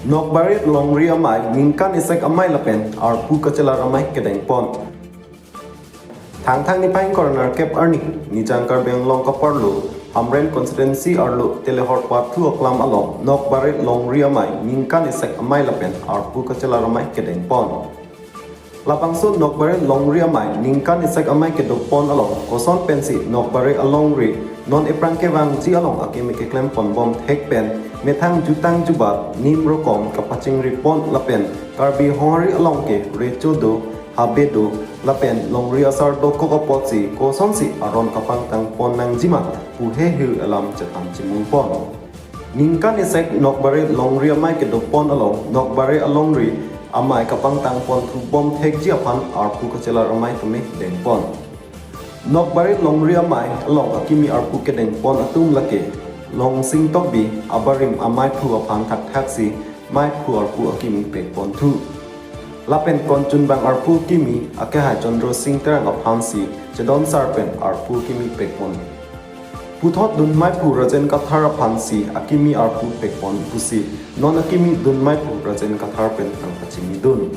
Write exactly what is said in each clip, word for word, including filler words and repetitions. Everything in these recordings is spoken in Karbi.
Nokbare Longri Amei ningkan isek amei lapen arpu kachelar amei kedengpon. Thangthang niphai ingkoi ra nerkep arni, Nijang Karbi Anglong kaparlo, Hamren constituency arlo Telehorpathu aklam along Nokbare Longri Amei ningkan isek amei lapen arpu kachelar amei kedengpon. Labangso Nokbare Longri Amei ningkan isek amei kedopon along koson pensi Nokbare alongri non ephrang kevangji along akimi keklemponbom thek pen methang jutang jubat nim rokom kapacingripon lapen Karbi Honghari along ke recho do, habe do lapen longri asar dokok apotsi kosonsi aron kapangtangpon nangjima pu hehu alam chethan chimungpon. Ningkan isek Nokbare Longri Amei kedopon along Nokbare alongri amei kapangtangponthubom thekji aphan arpu kachelar amei tame dengpon. Nokbare Longri Amei along akimi arpu kedengpon atum lake Longsing Tokbi, abarim ameiphu aphan thakthaksi meiphu arpu akimi pekponthu. Lapen Konchunbang arpu akimi akehai Chandra Sing Terang aphansi chedonsar pen arpu akimi pekpon. Puthot dunmeiphu Rajen Kathar aphansi akimi arpu pekpon pusi non akimi dunmeiphu Rajen Kathar pen nangpachinidun.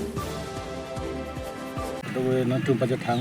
Dowe nangtum pajat thang,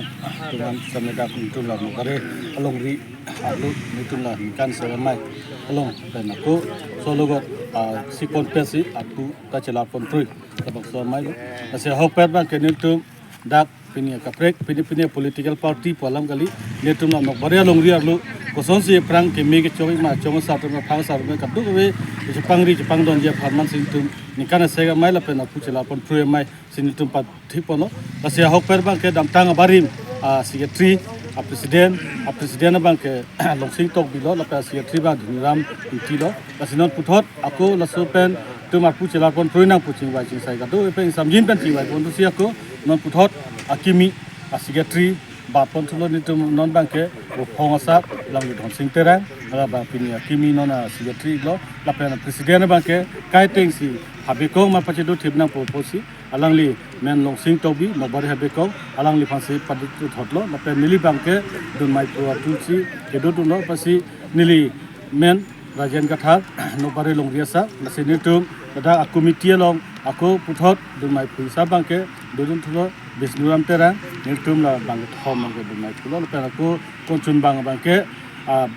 tuman sameda nangtum la Nokbare alongri arlo nangtum la ningkan isek amei along pen ako sologot, ah, sipon pensi arpu kachelarpon prui. Labangso amei lo. Lasi ahokpet abangke nangtum dak pini kaprek, pini pini political party pu alam kali, nangtum la Nokbare alongri arlo kosonsi ephrang keme kechok ma chong asar atum, phang asar atum kadokave chepangri chepangdunji aphan mansi nangtum ningkan isek amei lapen arpu chelarpon prui amei si nangtum pathipon lo. Lasi ahokpet abangke damtang abarim, ah, secretary, ah, president, ah, president abangke Longsing Tokbi lo, lapen secretary abang Dhoniram Ingti lo. Lasi non puthot ako laso pen nangtum arpu chelarpon prui nang pu chingvai chingsai kadokave pen ingsamjin pen chingvaiponsi ako non puthot akimi, ah, secretary batponthulo, nangtum non abangke Ruphong asar alangli Dhonsing Terang, labang pini akimi non, ah, secretary lo, lapen president abangke kaitengsi Habe Kong ma pachedothip nangpo pusi alangli men Longsing Tokbi, Nokbare Habe Kong, alangliphansi padut thotlo, lapen neli abangke dunmeiphu atumsi kedodunlo, pusi neli men Rajen Kathar, Nokbare longri asar, lasi nelitum ladak a-committee along ako puthot dunmeiphu asap abangke dodunthulo, Bishnuram Terang, nelitum la bangkethom abangke dunmeiphulo, lapen ako Konchunbang abangke, ah,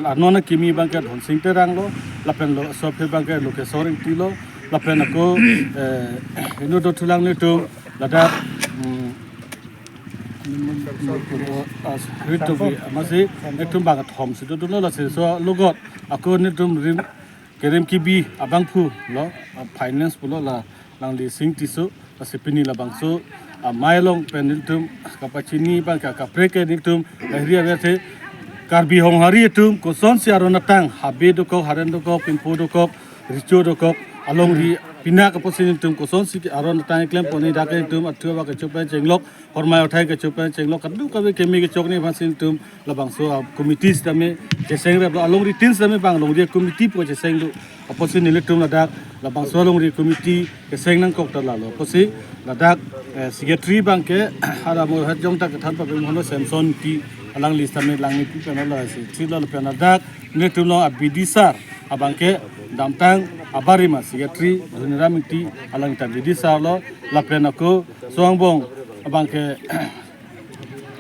arnon akimi abangke Dhonsing Terang lo, lapen lo sophe abangke Lokesor Ingti lo, lapen ako, eh, inut dothulang nelitum ladak, mm, ah, Ritobi, amatsi nelitum bangkethomsi dodunlo, lasi sologot ako nelitum rim, Kerem Kibi abangphu lo, ah, finance pulo la, alangli Sing Tisso, lasi pini labangso amei along pen nelitum kapachini abangke kaprek ke nelitum lahiri avethe Karbi Honghari atum kosonsi aron atang, habe dokok, haren dokok, pinpo dokok, recho dokok, alongri pinak apotsi nelitum kosonsi aron atang keklempon, dak nelitum athu abang kecho pen chenglok, hormai othai kecho pen chenglok, kadokave keme kechokji aphansi nelitum labangso a-committee sitame chesengraplo, alongri tin sitame bang longri committee pu chesenglo. Apotsi nelitum ladak labangso alongri committee keseng nangkok ta lalo. Apotsi ladak, eh, secretary abangke hala mo hat jong ta kethan pape mohon lo Samson Ingti, alangli sitame langni pu pen lo, secretary lo, lapen ladak nelitum along a-bidisar abangke damtang abarim a-secretary Dhoniram Ingti, alang ta bidisar lo, lapen ako Soangbong abangke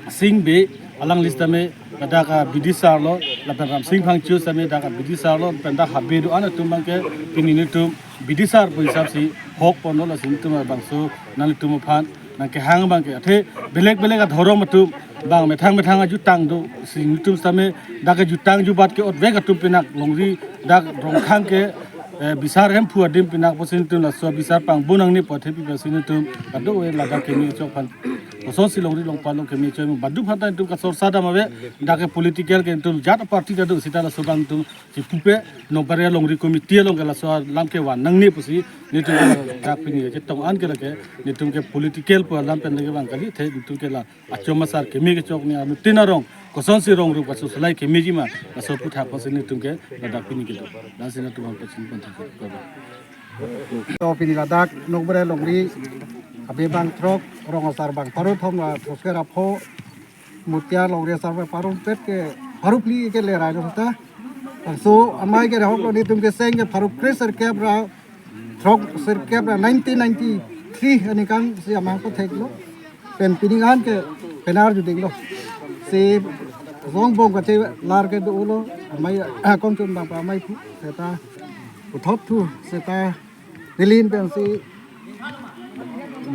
Sing Bey, alangli sitame ladak a-bidisar lo, lapen Ramsing Phangcho sitame dak a-bidisar lo, lapen dak habe do-an atum abangke pini nelitum bidisar pu hisapsi hokponlo, lasi nelitum labangso nanglitum aphan nangkehang abangke athe belek belek adhorom atum bang methang methang ajutang do, si nelitum sitame dak ajutang jubat ke-otvek atum pinak longri dak Rongkhang ke, eh, bisar Hemphu adim pinak apotsi nelitum laso bisar pangbo nangne pu athe pi apotsi nelitum kadokave ladak keme kechok aphan kosonsi longri longpat along keme kechok badu aphan ta nelitum kasor sadam ave, dak ke political ke nelitum jat party ta do sita laso abang nelitum chipupe, Nokbare longri committee along ke laso alam kevan nangne pusi nelitum ke dak pini kechetong an ke lake nelitum ke political pu alam pen lake bang kali, athe nelitum ke la achom asar keme kechokji, anuttin arong kosonsi rong rup kasu selai kemeji ma laso aphuthak apotsi nelitum ke ladak pini kedo. Lasi nangtum aphan pachinipon thakthak. To pini ladak Nokbare longri habe bang throk, rong asar bang pharo thom la throskep ra pho, Mutia longri asar bang pharo pet ke pharo phli ke lerai lo ta. Laso amei ke hoklo, nelitum keseng ke pharo kre-sirkep ra throk sirkep ra nineteen ninety-three aningkan si amahang patheklo. Pen pining an ke penar judinglo. Si zongbong kachelar kedo-olo, amei akong chun bang pa amei pu seta puthot thu seta nilin pensi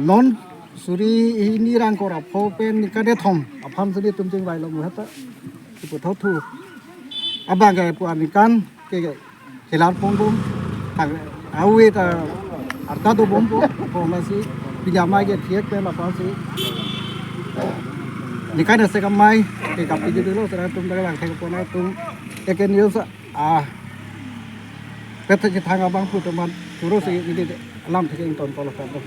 non suri hini ra ingkoi ra pho pen ningkan kethom aphan si nelitum chingvailo muheta si puthot thu. Abang ke pu aningkan ke kelar pongbom, tang awe ta arta dobompo, bomlasi pini amei ke thiek pen aphansi ningkan isi amei ke kapi judilo, sera tum ta langthek pon atum eken yo sa a pet chethang abang pu teman choro si neli alam thek ington polo kardom.